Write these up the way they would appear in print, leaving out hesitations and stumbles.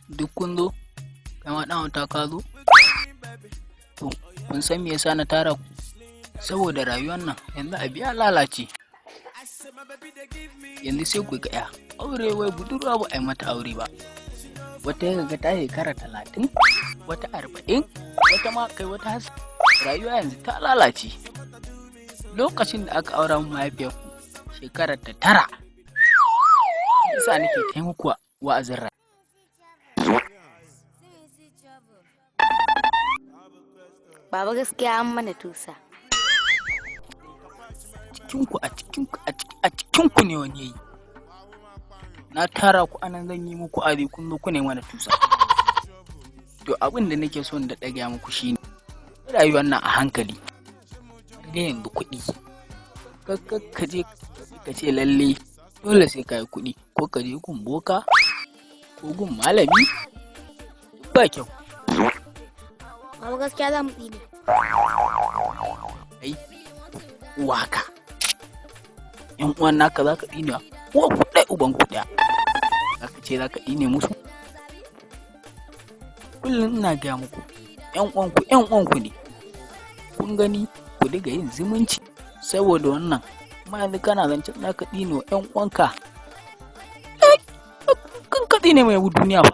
Duk kun zo, kai ma ɗan auta ka zo. To, kun san me yasa na tara ku? Saboda rayuwar nan yanzu abu ya lalace. Yanzu sai ku ga ya aure, wai budurwa ba a yi mata aure ba. Wata ya ga ta shekara 30, wata 40, wata ma kai wata has. Rayuwa yanzu ta lalace. Lokacin da aka aura min mahaifiyarku, shekarar ta 9. Yasa nake taimako wa'azin rayuwa. Baba, gaskiya an mana tusa. Cikinku, a cikinku, a cikinku ne wani yayi. Na tara ku anan zan yi muku wa'azi, kun zo ku ne mana tusa. To, abin da nake so da ɗaga muku shine rayuwar nan a hankali. Dai yanzu kuɗi. Ka je ka ce lalle dole sai ka yi kuɗi, ko ka je gun boka ko gun malami, ba kyau. Baba, gaskiya za mu tsine. Ai waka. Yan uwan naka za ka tsine wa, uwa ku ɗaya uban ku ɗaya. Za ka ce za ka tsine musu. Kullum ina gaya muku, yan uwanku yan uwanku ne. Kun gani, ku diga yin zumunci saboda wannan. Amma yanzu kana zancen za ka tsine wa yan uwanka. Kan ka tsine mai duniya ba.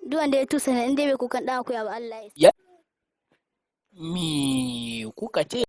Duk wanda ya tusa ne in dai bai kukan ɗan akuya ba, Allah ya Me kuka ce?